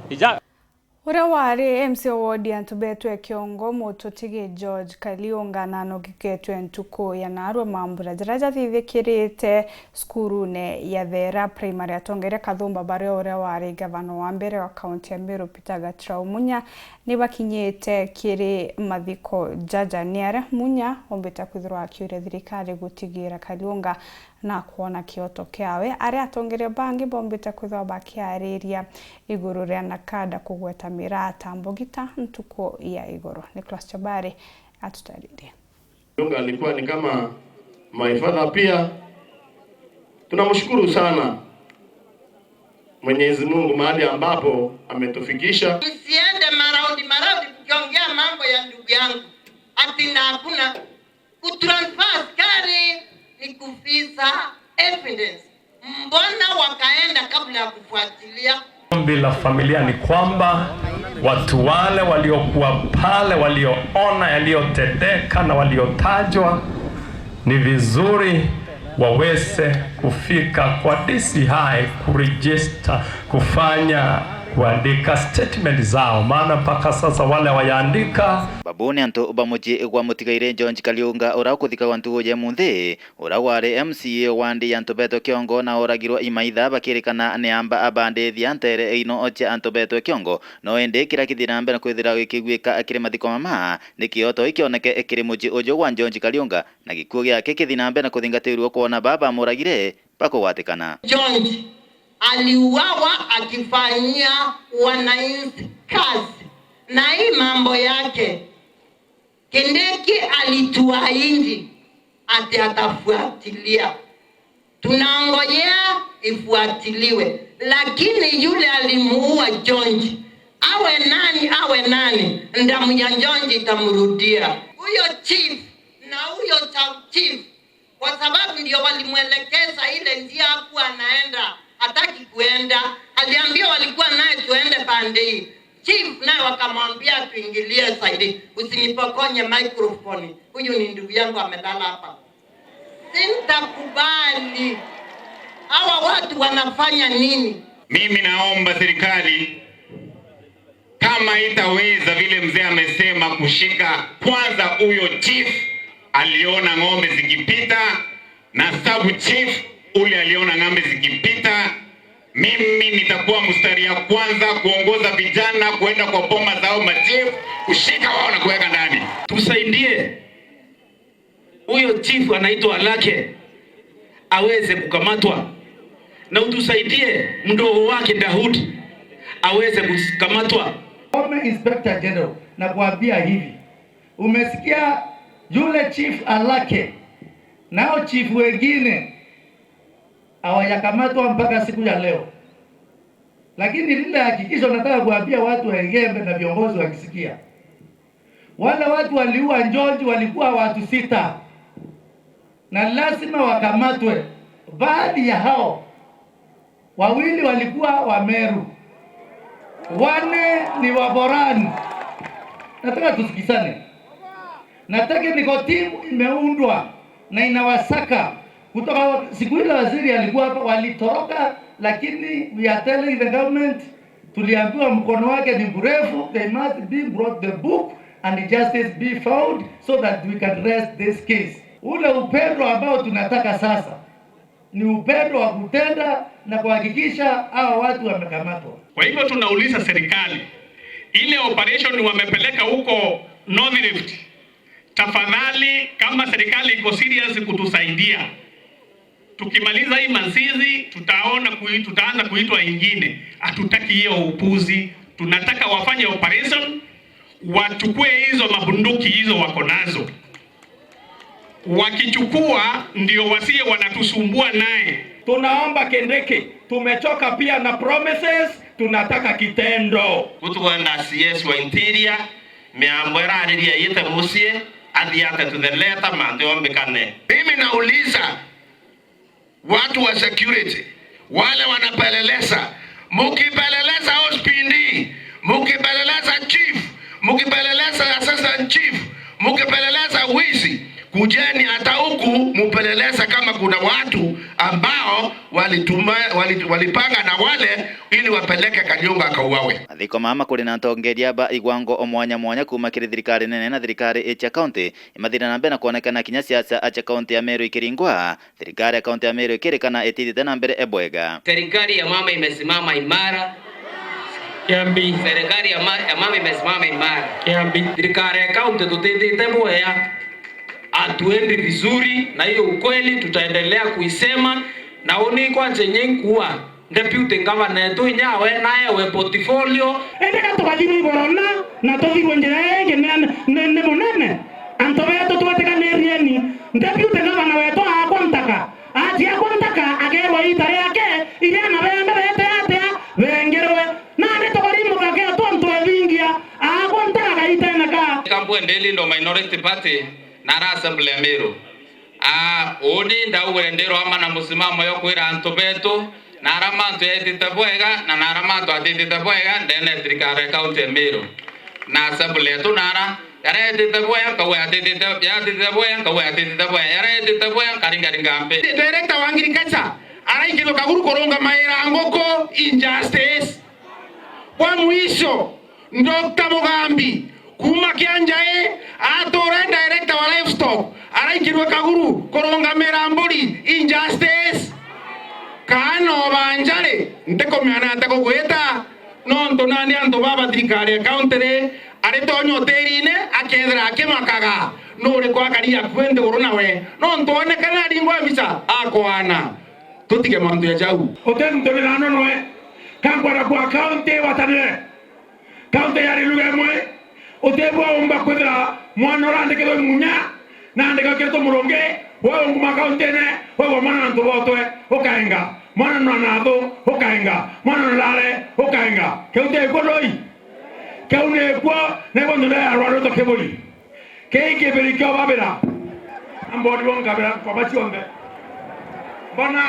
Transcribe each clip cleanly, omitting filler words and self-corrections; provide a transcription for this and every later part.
Ija. Uria wari MC Ward antubetwe kiongo mututigi George Kaliunga na nogiketwe ntuku ya narua mambura jira jathithikirite skurune ya Thera Primary atongeria Kathumba baria uria wari gavana wa mbere wa kaunti ya Meru Peter Gatrau Munya ni bakinyite kiri mathiko jaja ni aria Munya ombite kwithirwa akiuria thirikari gutigira Kaliunga na kuona kioto kiawe aria atongeria bangi bombite kwithirwa bakiariria iguru ria NACADA kugweta mirata mbugita ntuku ya iguru. Nicholas Chabari atutaririe. Kaliunga alikuwa ni kama my father pia. Tunamshukuru sana Mwenyezi Mungu mahali ambapo ametufikisha. Msiende maraundi maraundi mkiongea mambo ya ndugu yangu ati na hakuna kutransfer askari ni kufisa evidence. Mbona wakaenda kabla ya kufuatilia? Ombi la familia ni kwamba watu wale waliokuwa pale, walioona yaliyotendeka na waliotajwa, ni vizuri waweze kufika kwa DCI kuregister, kufanya kuandika statement zao, maana mpaka sasa wale wayaandika. Babuni antu bamuji gwa mutigaire George Kaliunga uria ukuthikagwa ntugu ya munthi uria wari MCA wandi ya Ntubetwe Kiongo na oragirwo imaitha bakirikana ni amba abandithia ntere ino cha Ntubetwe Kiongo no indi kira kithira na mbere kwithira gikiguika akiri mathiko mama ni kioto ikioneke ikiri muji uyu gwa George Kaliunga na gikuo giake kithi na mbere na kuthingatirwo kuona baba muragire bakugwatikana. George aliuawa akifanyia wananchi kazi, na hii mambo yake Kindiki alituahidi ati atafuatilia. Tunangojea ifuatiliwe, lakini yule alimuua George awe nani awe nani, ndamu ya George itamrudia huyo chief na huyo sub chief, kwa sababu ndio walimwelekeza ile njia hakuwa anaenda, hataki kuenda. Aliambia walikuwa naye tuende pande hii, chief naye wakamwambia tuingilie saidi, usinipokonye microphone, huyu ni ndugu yangu amelala hapa. Sintakubali. Hawa watu wanafanya nini? Mimi naomba serikali kama itaweza vile mzee amesema kushika kwanza huyo chief aliona ng'ombe zikipita na sub chief ule aliona ng'ombe zikipita, mimi nitakuwa mstari ya kwanza kuongoza vijana kuenda kwa boma zao machief kushika wao na kuweka ndani. Tusaidie huyo chief anaitwa Alake aweze kukamatwa, na utusaidie mdogo wake Daudi aweze kukamatwa. Home Inspector General, na kuambia hivi, umesikia yule chief Alake nao chief wengine hawajakamatwa mpaka siku ya leo. Lakini lile hakikisho nataka kuambia watu wa Igembe na viongozi wakisikia, wale watu waliua George walikuwa watu 6 na lazima wakamatwe. Baadhi ya hao 2 walikuwa wa Meru, 4 ni wa Borani. Nataka tusikizane. Nataka niko timu imeundwa na inawasaka kutoka siku ile waziri alikuwa hapa, walitoroka, lakini we are telling the government, tuliambiwa mkono wake ni mrefu, they must be brought the book and justice be found so that we can rest this case. Ule upendo ambao tunataka sasa ni upendo wa kutenda na kuhakikisha hawa watu wamekamatwa. Kwa hivyo tunauliza serikali, ile operation wamepeleka huko North Rift, tafadhali kama serikali iko serious kutusaidia, tukimaliza hii Mansizi tutaanza kuitwa ingine. Hatutaki hiyo upuzi. Tunataka wafanye operation, wachukue hizo mabunduki hizo wako nazo. Wakichukua ndio wasiye wanatusumbua naye. Tunaomba Kindiki, tumechoka pia na promises, tunataka kitendo. Kutukwenda CS wa Interior miambo erariria yite musie athiate to the letter mandu ombikane. Mimi nauliza watu wa security wale wanapeleleza, mukipeleleza OSPD, mukipeleleza chief, mukipeleleza assistant chief, mukipeleleza wizi, kujeni hata huku mupeleleze. kupeleleza kama kuna watu ambao walipanga na wale ili wapeleke Kaliunga akauawe. Mathiko mama kuri na ntongeria ba igwango omwanya mwanya kuma kiri thirikari nene na thirikari icha county imathira na mbere na kuonekana kinya siasa acha county ya Meru ikiringwa. Thirikari ya county ya Meru ikirikana itithite na mbere ebwega. Serikali ya mama imesimama imara. Kiambi. Serikali ya mama imesimama imara. Kiambi. Serikali ya county tutithite bwea. Atuendi vizuri na hiyo ukweli tutaendelea kuisema na oni kwa chenye nkuwa deputy governor tu nyawe naye we portfolio endeka tukathirwo iborona na tuthirwo njira ingi ne munene antu betu twetikanirie deputy governor wetu akwa ntaka atia akwa ntaka agerwa ita riake iria na bembe bete atia bengerwe na ni tukarimuka ke tontu ethingia akwa ntaka kaitena ka Kambu ndeli ndo minority party nara assembly ya Meru. Oni ndauwe ndero ama na musimamo yo kwira antu betu nara mantu yetite bwega na nara mantu atitite bwega ndene thirikari ya county ya Meru na assembly yetu nara yara yetite bwega kawe atitite yatitite bwega kawe atitite bwega yara yetite bwega karinga ringa mpe. Director wa agriculture araikirwo Kaguru koronga maira ngoko injustice kwa mwisho Dr. Mugambi kuma kianjae atora director wa livestock araikirwe Kaguru koronga meramburi injustice kano banjare ntekomiana atekogweta nonto nani antu baba thirikari ya county ri aritonyo terine akethera akimakaga nuri kwakaria kwende uru nawe nonto onekana ringwa mbica akwana tutige mantu ya jau otentu noe kangwara kwa county watanire county yari luga mwe utebwa umba kwethera mwana urandikirwe munya na andikakirwo murungi wewe nguma county ne wewe mwana ntu botwe ukaenga mwana no nathu ukaenga mwana no lale ukaenga keu te ko doi keu ne ko ne ko ndure arwaro to keboli ke ke beri ko babera ambodi wonga bera kwa bachionde bana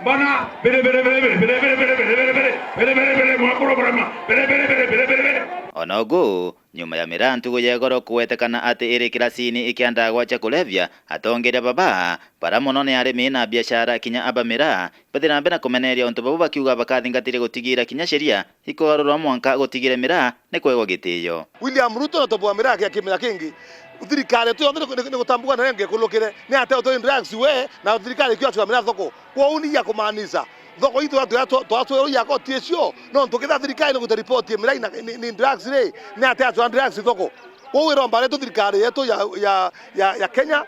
bana bere bere bere bere bere bere bere bere bere bere bere mwakuro brama bere bere bere bere bere bere onogu nyuma ya mirantu guyegoro kuwetekana ati iri kirasini ikiandagwa cha kulevya atongeria baba bara muno ni arimi na biashara kinya abamira bathira mbere na kumeneria untu babu bakiuga bakathingatire gutigira kinya sheria ikogarurwa mwanka gutigira mira ni kwegwa gitiyo. William Ruto na toboa mira kia kimira kingi thirikari tu yothe ni gutambuka na nge kulukire ni ate uto drugs we na thirikari kyo atua mira thoko kwa uni ya kumanisa thoko itu atu ya ko ticio no tukitha thirikari ni guteripoti mira ni drugs ri ni ate atua drugs thoko kwa wiro mbare tu thirikari yetu ya Kenya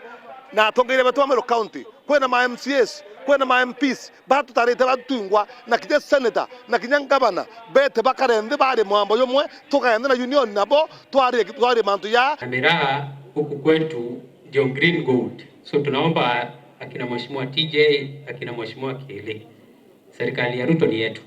na atongeire betu Meru County kwena ma MCAs kwena ma MPs batutarite batungwa na kinya senator na kinya governor bete bakarende bare mwambo yomwe tukaende na union nabo twari mantu ya miraa huku kwetu ndio green gold. So tunaomba akina Mheshimiwa TJ, akina Mheshimiwa Kele, serikali ya Ruto ni yetu,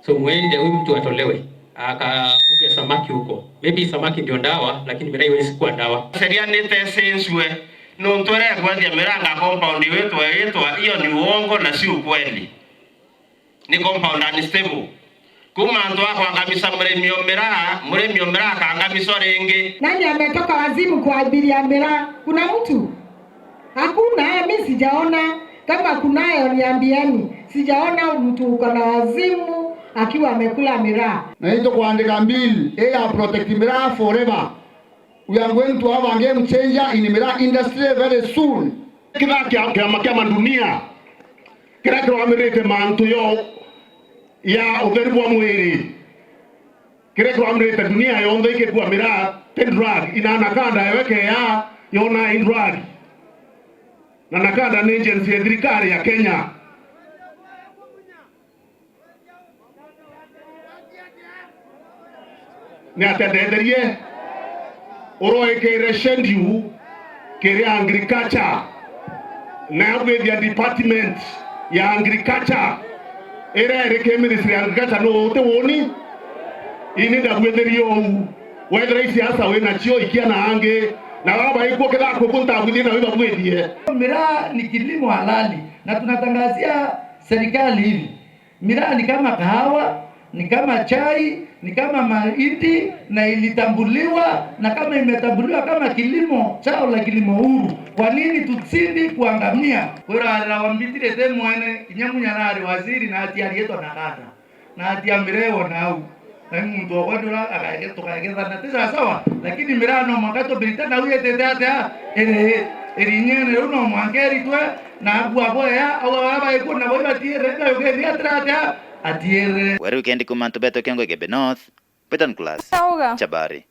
so muende huyu mtu atolewe akafuge samaki huko. Maybe samaki ndio ndawa, lakini miraa haiwezi kuwa ndawa. Sheria ni tesenswe nontwere kwathia miranga compound wetu wetu, hiyo ni uongo na si ukweli. Ni compound unstable. Kuma antu akwangamisa murimi miraa akangamiswa ringi. Nani ametoka wazimu kwa ajili ya miraa? Kuna mtu? Hakuna, mimi sijaona. Kama kunayo niambieni. Sijaona mtu uko na wazimu akiwa amekula miraa. Na hizo kuandika mbili, ya protect miraa forever. We are going to have a game changer in miraa industry very soon. Kila kia dunia. Kila kiroamirite mantu yo ya utheru wa mwiri. Kila kiroamirite dunia yonthe ikikua miraa te drug ina nakanda yaweke ya yona in drug. Na nakanda ni agency ya thirikari ya Kenya. Ni atendetherie uroekeire shendiu kiria agriculture na gwithia department ya agriculture ira iri ministry ya agriculture no ute woni ini ndagwitherio ou wethera isiasa wina cio ikia na angi na baba ikuo kithako kuntagwithie na wibagwithie. Miraa ni kilimo halali na tunatangazia serikali hivi, miraa ni kama kahawa, Ni kama chai, ni kama mahindi na ilitambuliwa, na kama imetambuliwa kama kilimo chao la kilimo huru, kwa nini tuzidi kuangamia? Kwira wambitire te mwene inyamunyana waziri na ati alietwa na kata na ati amirewo nau na muntu okwandura tukaegethana ti sawa, lakini mirano mwaka tubirite na uyetete atia ere erinyene riu no mwanka eritwe na agua boya au abaikuo nabo ibatiere bayokethia atira atia atiere Weri wikendi kuma Ntubeto Kiongo Igembe North, Peter Class Auga. Chabari.